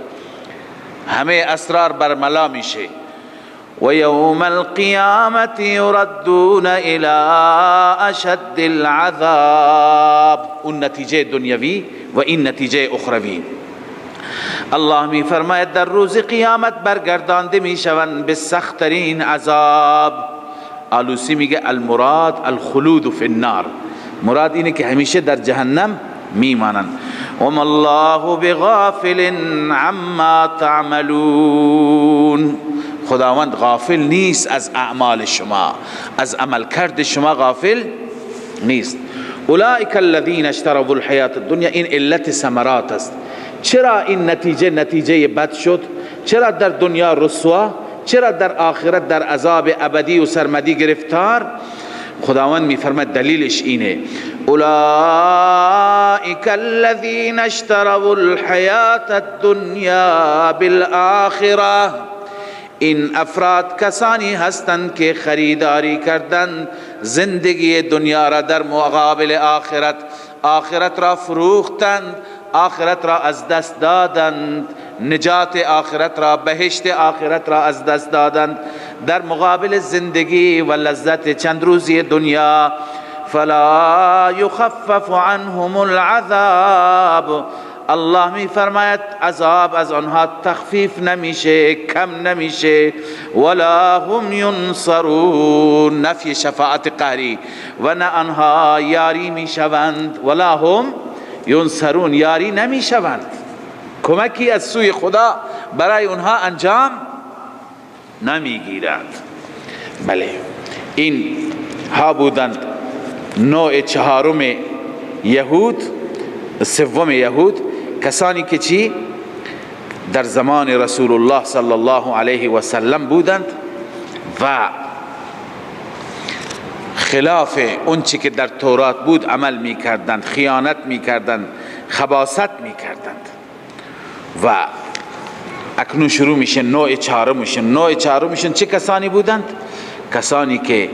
همه اسرار برملا میشه. و یوم القیامت یردون الى اشد العذاب، اون نتیجه دنیوی و این نتیجه اخروی. الله می فرماید در روز قیامت برگردانده میشوند به سختترین عذاب. آلوسی میگه المراد الخلود فی النار، مراد اینه که همیشه در جهنم میمانند. وما الله بغافل عما تعملون، خداوند غافل نیست از اعمال شما، از عملکرد شما غافل نیست. اولئک الذین اشتروا الحیات الدنیا، این علت ثمرات است. چرا این نتیجه نتیجه بد شد؟ چرا در دنیا رسوا؟ چرا در آخرت در عذاب ابدی و سرمدی گرفتار؟ خداوند میفرماید دلیلش اینه، اولئک الذین اشتروا الحیات الدنیا بالآخرة، این افراد کسانی هستند که خریداری کردند زندگی دنیا را در مقابل آخرت، آخرت را فروختند، آخرت را از دست دادند، نجات آخرت را، بهشت آخرت را از دست دادند در مقابل زندگی و لذت چند روزی دنیا. فلا یخفف عنهم العذاب، الله می فرماید عذاب از آنها تخفیف نمیشه، کم نمیشه. ولا هم ینصرون، نفی شفاعت قهری، و نه آنها یاری میشوند. ولا هم ینصرون، یاری نمیشوند، کمکی از سوی خدا برای اونها انجام نمیگیرد. بله، این ها بودند نوع چهارم یهود، سوم یهود، کسانی که چی در زمان رسول الله صلی الله علیه و سلم بودند و خلاف اون چی که در تورات بود عمل میکردند، خیانت میکردند، خباثت میکردند. و اکنون شروع میشه نوع چهارمشون. نوع چهارمشون چه کسانی بودند؟ کسانی که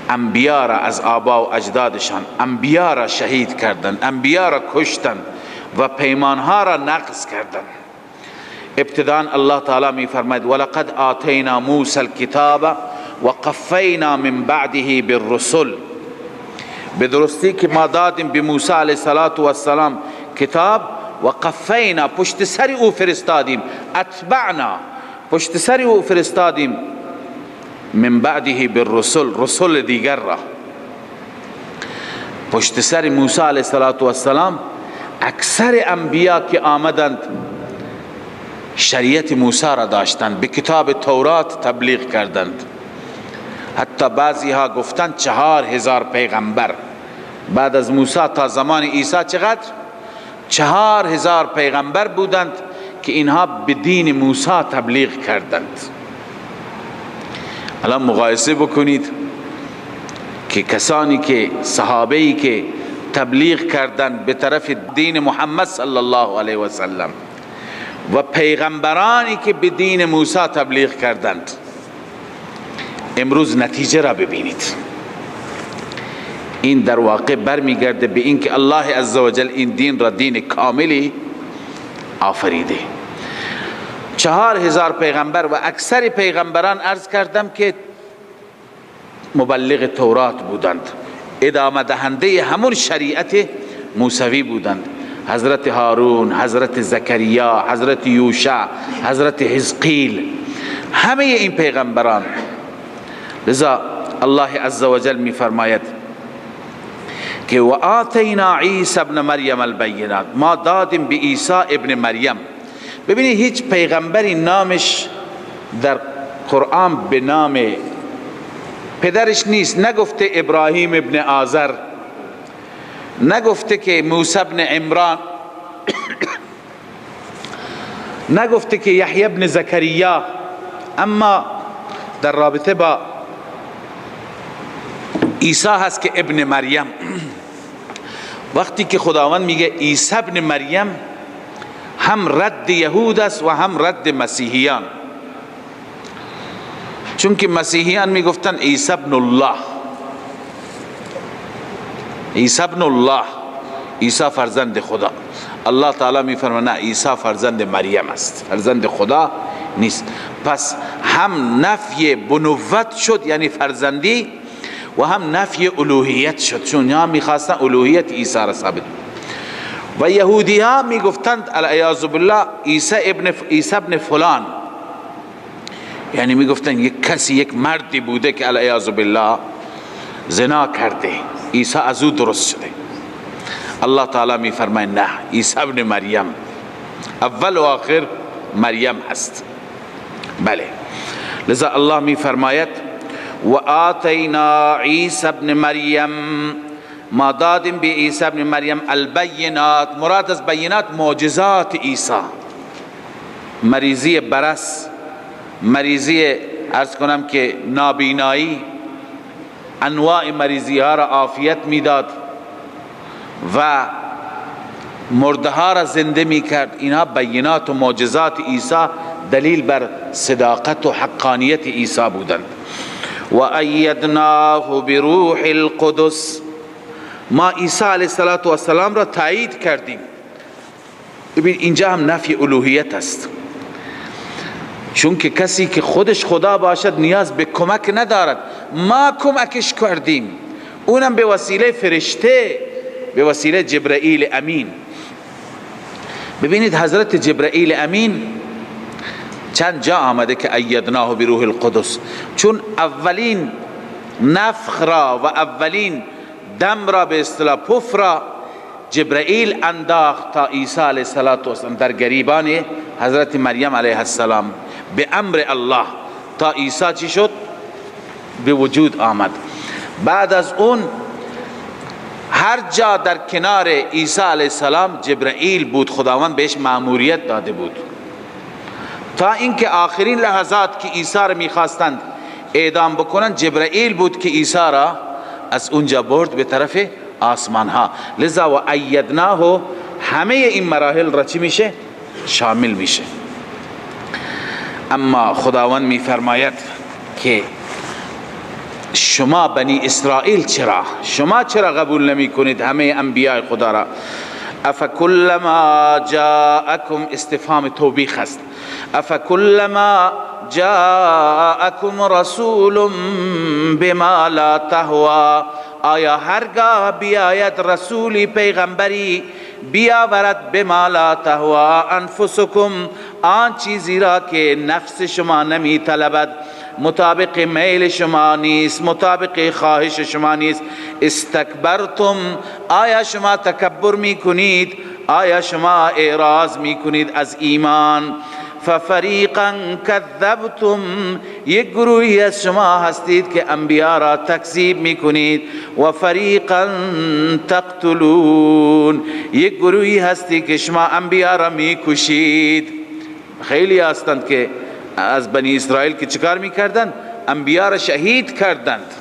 انبیا را از آبا و اجدادشان، انبیا را شهید کردند، انبیا را کشتند و پیمانها را نقض کردند. ابتداء الله تعالی می فرماید ولقد آتینا موسی الکتاب وقفینا من بعده بالرسل، به درستی که ما دادیم به موسی علیه السلام کتاب، و قفینا پشت سر او فرستادیم، اتبعنا پشت سر او فرستادیم، من بعده بالرسل، رسول دیگر را. پشت سر موسی علیه السلام اکثر انبیا که آمدند شریعت موسی را داشتند، به کتاب تورات تبلیغ کردند. حتی بعضی ها گفتند 4000 پیغمبر بعد از موسی تا زمان عیسی چقدر؟ 4000 پیغمبر بودند که اینها به دین موسی تبلیغ کردند. الان مقایسه بکنید که کسانی که صحابه‌ای که تبلیغ کردند به طرف دین محمد صلی الله علیه و سلم و پیغمبرانی که به دین موسی تبلیغ کردند، امروز نتیجه را ببینید. این در واقع برمیگرده به اینکه الله عزوجل این دین را دین کاملی آفریده. 4000 پیغمبر و اکثر پیغمبران عرض کردم که مبلغ تورات بودند، ادامه دهنده همون شریعت موسوی بودند. حضرت هارون، حضرت زکریا، حضرت یوشع، حضرت حزقیل، همه این پیغمبران. لذا الله عزوجل می فرماید که و آتینا عیسی ابن مریم البینات، ما دادیم به عیسی ابن مریم. ببینید هیچ پیغمبری نامش در قرآن به نام پدرش نیست. نگفته ابراهیم ابن آذر، نگفته که موسی ابن عمران، نگفته که یحیی ابن زکریا. اما در رابطه با عیسی هست که ابن مریم. وقتی که خداوند میگه عیسی ابن مریم، هم رد یهود است و هم رد مسیحیان، چون که مسیحیان میگفتن عیسی ابن الله، عیسی ابن الله، عیسی فرزند خدا. الله تعالی میفرماید نه، عیسی فرزند مریم است، فرزند خدا نیست. پس هم نفی بنوت شد یعنی فرزندی، و هم نفی الوهیت شد، چون ها میخواستن الوهیت عیسی را ثابت. و یهودی ها میگفتند العیاذ بالله عیسی ابن فلان، یعنی میگفتن یک کسی، یک مردی بوده که العیاذ بالله زنا کرده، عیسی از او درست شده. الله تعالی میفرماید نه، عیسی ابن مریم، اول و آخر مریم هست. بله، لذا الله میفرماید و آتینا عیسی ابن مریم، ما دادیم به عیسی ابن مریم البینات. مراد از بینات معجزات عیسی، مریضی برس، مریضی عرض کنم که نابینایی، انواع مریضی ها را عافیت میداد و مرده ها را زنده میکرد. اینها بینات و معجزات عیسی دلیل بر صداقت و حقانیت عیسی بودند. و ایدناه بروح القدس، ما عیسی علیه السلام را تایید کردیم. ببین اینجا هم نفی الوهیت است، چون که کسی که خودش خدا باشد نیاز به کمک ندارد. ما کمکش کردیم، اونم به وسیله فرشته، به وسیله جبرئیل امین. ببینید حضرت جبرئیل امین چند جا آمده که ایدناه بروح القدس، چون اولین نفخ را و اولین دم را به اصطلاح پف را جبرئیل انداخت تا عیسی علیه السلام در گریبان حضرت مریم علیه السلام به امر الله، تا عیسی چی شد؟ به وجود آمد. بعد از اون هر جا در کنار عیسی علیه السلام جبرئیل بود، خداوند بهش مأموریت داده بود، تا اینکه آخرین لحظات که عیسی را میخواستند اعدام بکنن، جبرئیل بود که عیسی را از اونجا برد به طرف آسمان ها. لذا و ایدناه همه این مراحل را چی میشه؟ شامل میشه. اما خداوند میفرماید که شما بنی اسرائیل چرا، شما چرا قبول نمی کنید همه انبیاء خدا را؟ افکلما جاءکم، استفهام توبیخ است. افکلما جاءکم رسول بما لا تهوا، آیا هرگاه بیاید رسولی پیغمبری بیاورد بما لا تهوا انفسکم، آن چیزی را که نفس شما نمی طلبد، مطابق میل شما نیست، مطابق خواهش شما نیست. استکبرتم، آیا شما تکبر می کنید؟ آیا شما اعراض می کنید از ایمان؟ ففریقا کذبتم، یک گروهی از شما هستید که انبیا را تکذیب میکنید. و فریقا تقتلون، یک گروهی هستید که شما انبیا را میکشید. خیلی هستند که از بنی اسرائیل که چیکار میکردند؟ انبیا را شهید کردند.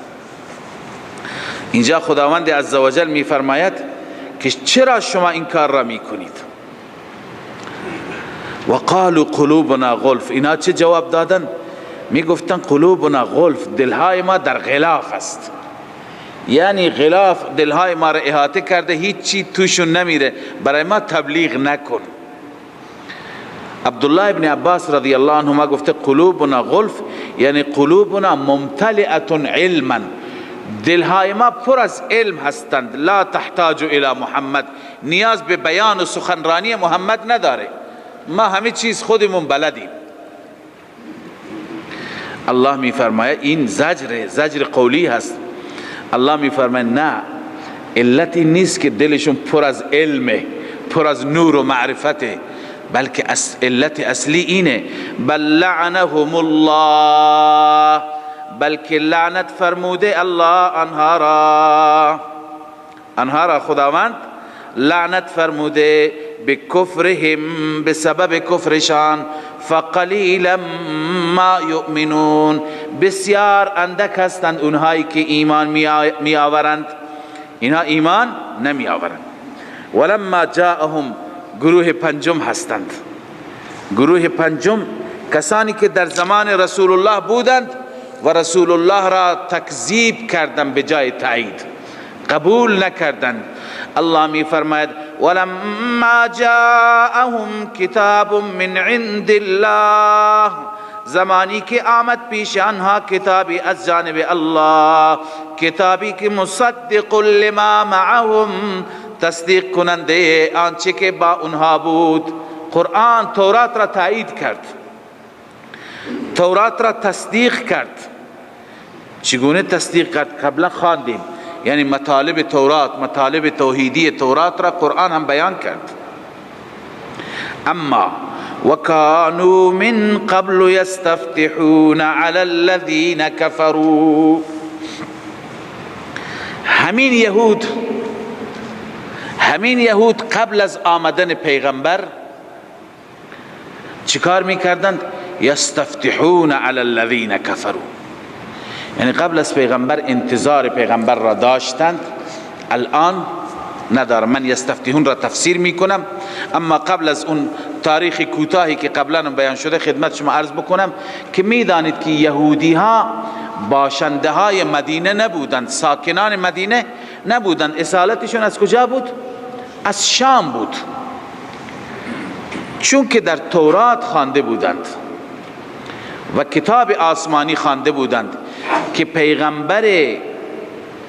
اینجا خداوند عزوجل میفرماید که چرا شما این کار را میکنید؟ و قالوا قلوبنا غلف. اینا چه جواب دادن؟ میگفتن قلوبنا غلف، دلهای ما در غلاف است، یعنی غلاف دلهای ما را احاطه کرده، هیچی توشون نمیره، برای ما تبلیغ نکن. عبدالله ابن عباس رضی الله عنهما گفته قلوبنا غلف یعنی قلوبنا ممتلئة علما، دلهای ما پر از علم هستند، لا تحتاج الى محمد، نیاز به بیان و سخنرانی محمد نداره، ما همه چیز خودمون بلدیم. الله می فرماید این زجر، زجر قولی هست. الله می فرماید نه، علت این نیست که دلشون پر از علمه، پر از نور و معرفته، بلکه علت اصلی اینه، بل لعنهم الله، بلکه لعنت فرموده الله آنها را، آنها را خداوند لعنت فرموده به کفرهم، به سبب کفرشان، فقلیلا ما یؤمنون، بسیار اندک هستند اونهایی که ایمان می آورند، اینها ایمان نمی آورند. ولما جاءهم، گروه پنجم هستند، گروه پنجم کسانی که در زمان رسول الله بودند و رسول الله را تکذیب کردند به جای تایید، قبول نکردند. الله می فرماید ولما جاءهم کتاب من عند الله، زمانی که آمد پیش آنها کتابی از جانب الله، کتابی که مصدق لما معهم، تصدیق کننده آنچه که با آنها بود. قرآن تورات را تایید کرد، تورات را تصدیق کرد. چگونه تصدیق کرد؟ قبلا خواندیم، یعنی مطالب تورات، مطالب توحیدی تورات را قرآن هم بیان کرد. اما وکانوا من قبل یستفتحون علی الذین کفروا، همین یهود، همین یهود قبل از آمدن پیغمبر چیکار میکردند؟ یستفتحون علی الذین کفروا، یعنی قبل از پیغمبر انتظار پیغمبر را داشتند، الان ندارم. من یستفتحون را تفسیر میکنم، اما قبل از اون تاریخ کوتاهی که قبلا بیان شده خدمت شما عرض بکنم که میدانید که یهودی ها باشنده های مدینه نبودند، ساکنان مدینه نبودند. اصالتشون از کجا بود؟ از شام بود. چون که در تورات خوانده بودند و کتاب آسمانی خوانده بودند که پیغمبر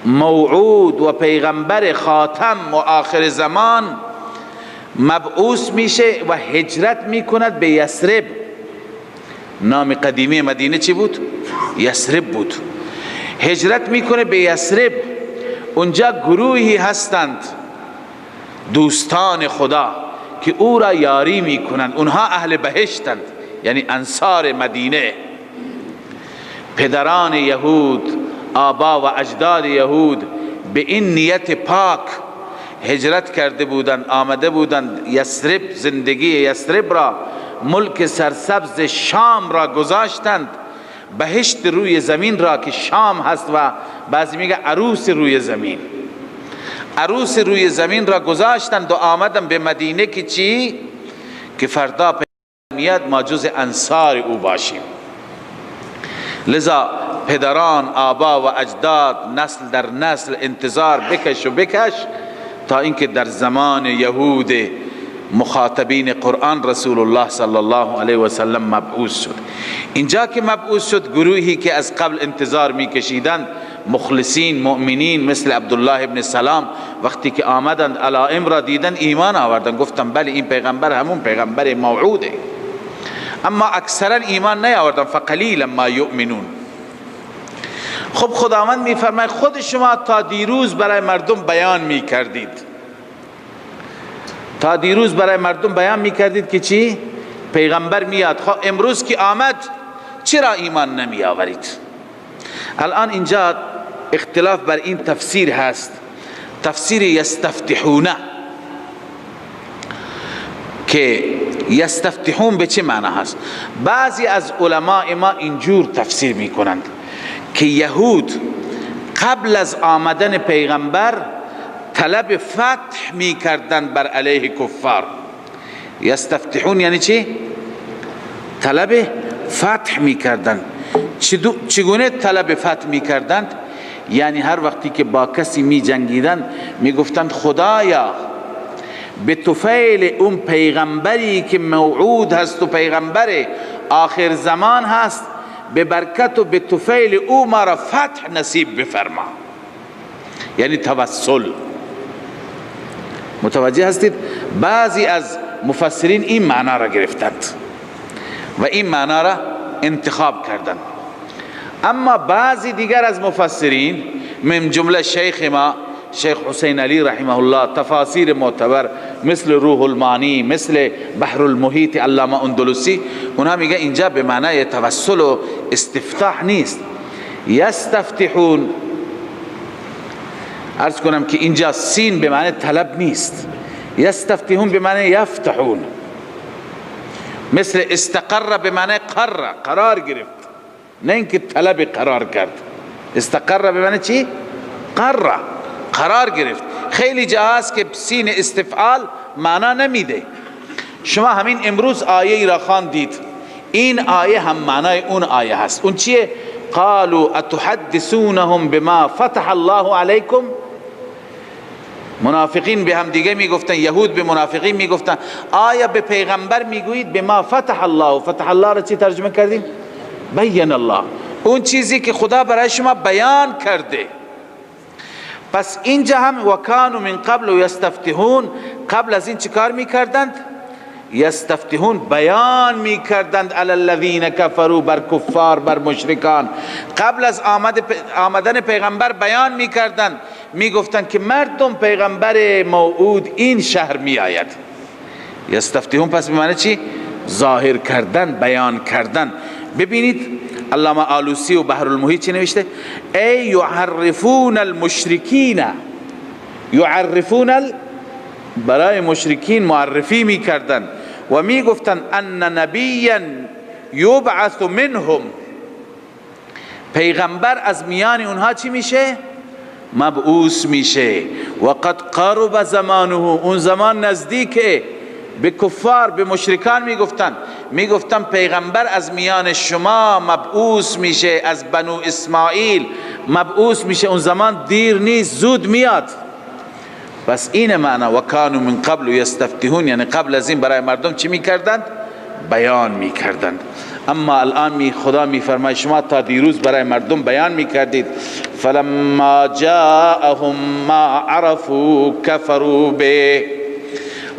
موعود و پیغمبر خاتم و آخر زمان مبعوث میشه و هجرت میکند به یثرب. نام قدیمی مدینه چی بود؟ یثرب بود. هجرت میکنه به یثرب، اونجا گروهی هستند دوستان خدا که او را یاری میکنند، اونها اهل بهشتند، یعنی انصار مدینه، پدران یهود، آبا و اجداد یهود به این نیت پاک هجرت کرده بودند، آمده بودند یثرب، زندگی یثرب را، ملک سرسبز شام را گذاشتند، بهشت روی زمین را که شام هست و بعضی میگه عروس روی زمین، عروس روی زمین را گذاشتند و آمدن به مدینه که چی؟ که فردا میاد ما جز انصار او باشیم. لذا پدران، آبا و اجداد نسل در نسل انتظار بکش و بکش تا اینکه در زمان یهود مخاطبین قرآن رسول الله صلی الله علیه و سلم مبعوث شد. اینجا که مبعوث شد، گروهی که از قبل انتظار میکشیدند، مخلصین مؤمنین مثل عبدالله ابن سلام، وقتی که آمدند علائم را دیدن ایمان آوردند، گفتند بله این پیغمبر همون پیغمبر موعوده. اما اکثرا ایمان نیاوردن، فقلیلا ما یؤمنون. خب خداوند میفرماید خود شما تا دیروز برای مردم بیان میکردید، تا دیروز برای مردم بیان میکردید که چی؟ پیغمبر میاد. خب امروز که آمد چرا ایمان نمی آورید؟ الان اینجا اختلاف بر این تفسیر هست، تفسیر یستفتحونه، که یستفتحون به چه معنی هست؟ بعضی از علماء ما اینجور تفسیر میکنند که یهود قبل از آمدن پیغمبر طلب فتح میکردند بر علیه کفار. یستفتحون یعنی چی؟ طلب فتح میکردند. چگونه طلب فتح میکردند؟ یعنی هر وقتی که با کسی می جنگیدند میگفتند خدایا به طفیل اون پیغمبری که موعود هست و پیغمبر آخر زمان هست، به برکت و به طفیل او ما را فتح نصیب بفرما. یعنی توسل. متوجه هستید؟ بعضی از مفسرین این معنا را گرفتند و این معنا را انتخاب کردند. اما بعضی دیگر از مفسرین من جمله شیخ ما شیخ حسین علی رحمه الله، تفاسیر معتبر مثل روح المانی، مثل بحر المحیط علامه اندلسی، اونها میگه اینجا به معنای توسل و استفتاح نیست. یستفتحون، عرض کنم که اینجا سین به معنی طلب نیست، یستفتحون به معنی یفتحون، مثل استقر به معنی قر، قرار گرفت، نه اینکه طلب قرار کرد. استقر به معنی چی؟ قر، قرار گرفت. خیلی جاهاست که سین استفعال معنا نمیده. شما همین امروز آیه ای را خواندید، این آیه هم معنای اون آیه هست. اون چیه؟ قالوا اتحدثونهم بما فتح الله علیکم. منافقین به هم دیگه میگفتن، یهود به منافقین میگفتن آیا به پیغمبر میگویید بما فتح الله؟ فتح الله را چی ترجمه کردیم؟ بین الله، اون چیزی که خدا برای شما بیان کرده. پس اینجا هم وکانو من قبل یستفتحون، قبل از این چیکار میکردند؟ یستفتحون، بیان میکردند علی الذین کفروا، بر کفار، بر مشرکان. قبل از آمدن پیغمبر بیان میکردند، میگفتند که مردم پیغمبر موعود این شهر میآید. یستفتحون پس به معنی چی؟ ظاهر کردن، بیان کردن. ببینید علامه آلوسی و بحر المحیط چی نوشته؟ ای یعرفون المشرکین، یعرفون برای مشرکین معرفی میکردن و میگفتن ان نبیا یبعث منهم، پیغمبر از میان اونها چی میشه؟ مبعوث میشه. و قد قرب زمانه، اون زمان نزدیکه. به کفار، به مشرکان میگفتن، میگفتن پیغمبر از میان شما مبعوث میشه، از بنو اسماعیل مبعوث میشه، اون زمان دیر نیست، زود میاد. پس این معنا وکانو من قبل یستفتحون، یعنی قبل از این برای مردم چی میکردند؟ بیان میکردند. اما الان خدا میفرماید شما تا دیروز برای مردم بیان میکردید، فلما جاءهم ما عرفوا کفروا به،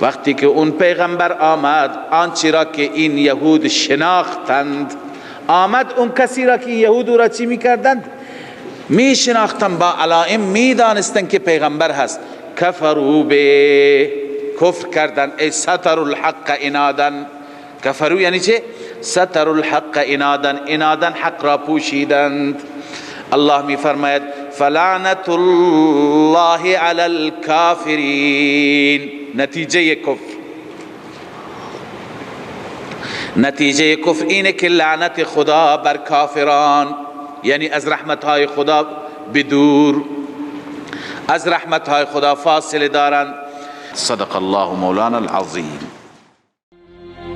وقتی که اون پیغمبر آمد آنچه را که این یهود شناختند، آمد اون کسی را که یهود را چی میکردند؟ میشناختند، با علائم میدانستند که پیغمبر هست. کفروا به، کفر کردند. ای ستر الحق انادا، کفروا یعنی چه؟ ستر الحق انادا، انادا حق را پوشیدند. الله می فرماید فلعنت الله علی الکافرین. نتیجه کفر، نتیجه کفر اینه که لعنت خدا بر کافران، یعنی از رحمتهای خدا بدور، از رحمتهای خدا فاصله دارند. صدق الله مولانا العظیم.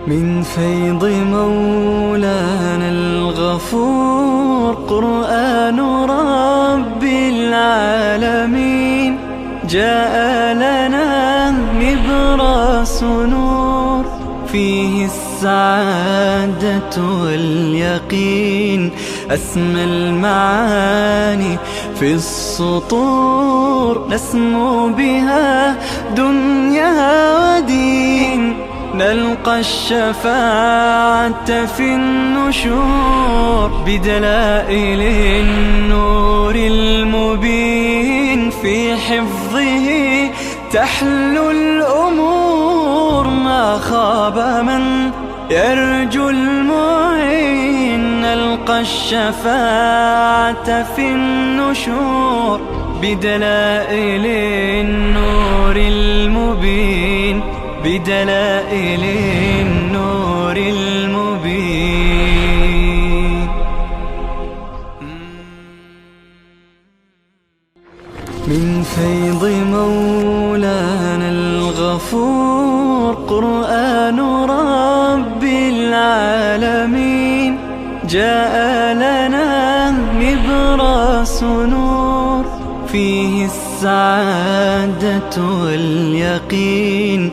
من فیض مولانا الغفور قرآن رب العالمین جاء لنا نبراس نور فيه السعادة واليقين أسمى المعاني في السطور نسمو بها دنيا ودين نلقى الشفاعة في النشور بدلائل النور المبين في حفظه تحلو الأمور ما خاب من يرجو المعين نلقى الشفاعة في النشور بدلائل النور المبين بدلائل النور المبين. من فيض مولانا الغفور قرآن رب العالمين جاء لنا نبراس نور فيه السعادة واليقين.